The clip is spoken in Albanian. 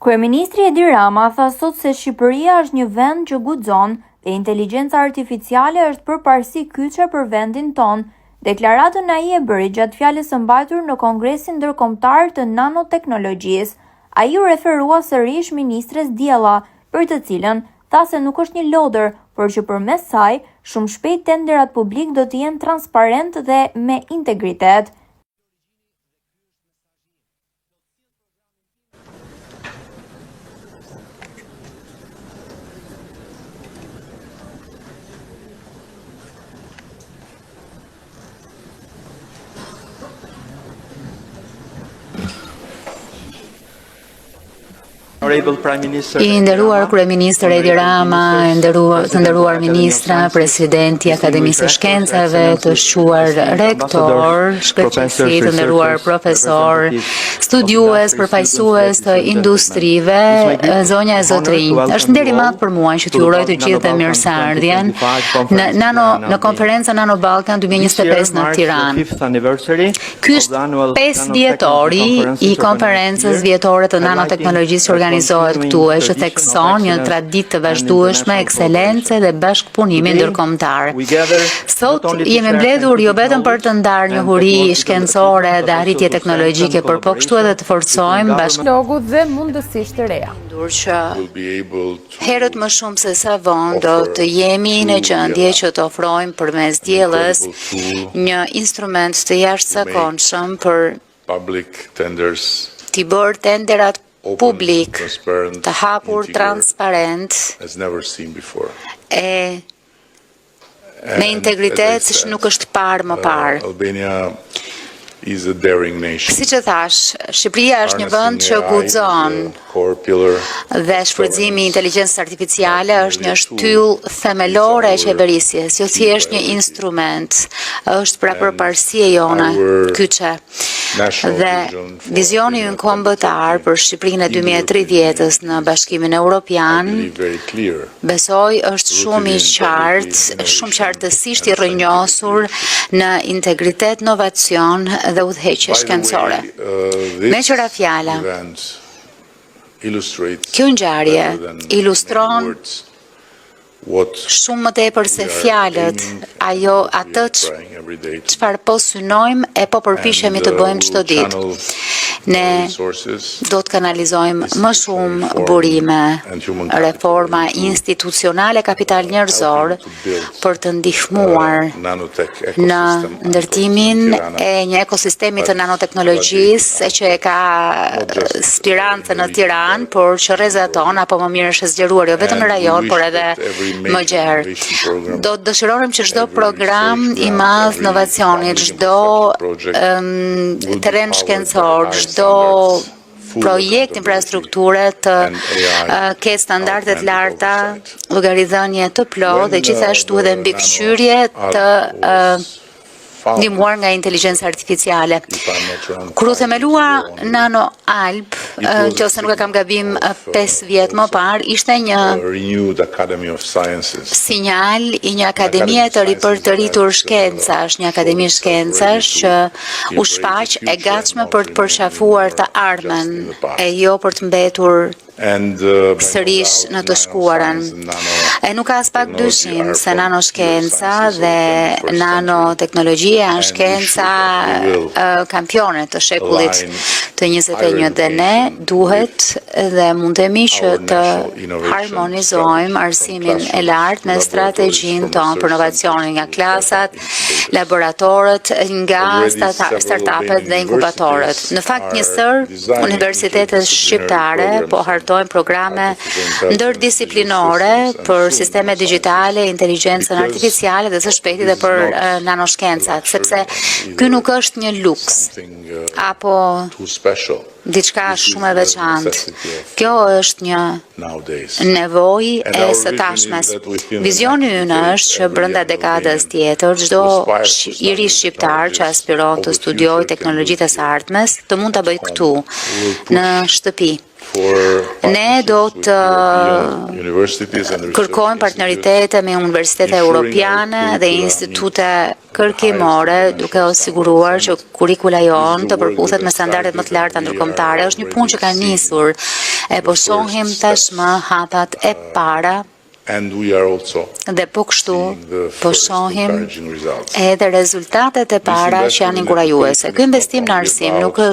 Kryeministri Edi Rama tha sot se Shqipëria është një vend që guxon dhe inteligjenca artificiale është përparësi kyçe për vendin tonë. Deklaratën ai e bëri gjatë fjalës së mbajtur në Kongresin Ndërkombëtar të Nanoteknologjisë. Ai iu referua sërish ministres Diella, për të cilën tha se nuk është një lodër, por që përmes saj, shumë shpejt tenderat publikë do të jenë transparentë dhe me integritet. I nderuar kryeministër Edi Rama, i nderuar, të nderuar ministra, presidenti i Akademisë së Shkencave, të shquar rektor, shkëlqesi, të nderuar profesor, studiues, përfaqësues të industrive, zonja e zotërinj. Është nder i madh për mua që t'ju uroj të gjithëve mirëseardhjen në Nano në konferencën Nano Balkan 2025 në Tiranë. Ky është 5 vjetori i konferencës vjetore të nanoteknologjisë që organizohet këtu e që thekson një traditë të vazhdueshme ekselence dhe bashkëpunimi ndërkombëtar. Sot jemi mbledhur jo vetëm për të ndarë njohuri shkencore dhe arritje teknologjike, por po kështu edhe të forcojmë bashkëpunimin Logut dhe mundësisht të reja. që Herët më shumë se sa vonë do të jemi në gjendje që të ofrojmë përmes Diellës një instrument të jashtëzakonshëm për t'i bërë tenderat publik të hapur, transparent e me integritet siç nuk është parë më parë. Siç e thashë, Shqipëria është një vend që guxon dhe shfrytëzimi i inteligjencës artificiale është një shtyllë themelore e qeverisjes, jo thjesht një instrument, është pra përparësi e jona kyçe. Dhe vizioni ynë kombëtar për Shqipërinë e 2030-ës në Bashkimin Evropian Besoj është shumë i qartë, shumë qartësisht i rrënjosur në integritet, inovacion dhe udhëheqje shkencore. Meqë ra fjala, kjo ngjarje ilustron shumë më tepër se fjalët, ajo atë çfarë po synojmë e po përpiqemi të bëjmë çdo ditë. Ne do të kanalizojmë më shumë burime, reforma institucionale, kapital njerëzor për të ndihmuar në ndërtimin e një ekosistemi të nanoteknologjisë që e ka spirancën në Tiranë, por që rrezaton apo më mirë është e zgjeruar jo vetëm në rajon, por edhe më gjerë. Do të dëshironim që çdo program i madh inovacioni, çdo terren shkencor, çdo projekt infrastrukture të ketë standarde të larta, llogaridhënie të plotë dhe gjithashtu edhe mbikëqyrje të ndihmuar nga inteligjenca artificiale. Kur u themelua Nano Alb, nëse nuk e kam gabim 5 vjet më parë, ishte një sinjal i një akademie të ripërtëritur shkencash, një akademi shkencash që u shfaq e gatshme për të përqafuar të ardhmen e jo për të mbetur sërish në të shkuarën. E nuk ka aspak dyshim se nanoshkenca dhe nanoteknologjia janë shkenca kampione të shekullit të 21 dhe ne duhet dhe mundemi që të harmonizojmë arsimin e lartë me strategjinë tonë për inovacionin nga klasat, laboratorët, nga startupet dhe inkubatorët. Në fakt një sërë Universitetet shqiptare po hartojnë programe ndërdisiplinore për sisteme digjitale, inteligjencën artificiale dhe së shpejti dhe për nanoshkencat, sepse ky nuk është një luks apo diçka shumë e veçantë. Kjo është një nevojë e së tashmes. Vizioni ynë është që brenda dekadës tjetër çdo i ri shqiptar që aspiron të studiojë teknologjitë e së ardhmes të mund ta bëjë këtu në shtëpi. Ne do të kërkojmë partneritete me universitete europiane dhe institute kërkimore, duke u siguruar që kurrikula jonë të përputhet me standardet më të larta ndërkombëtare. Është një punë që ka nisur. E po shohim tashmë hapat e para dhe po kështu po shohim edhe rezultatet e para që janë inkurajuese. Ky investim në arsim nuk.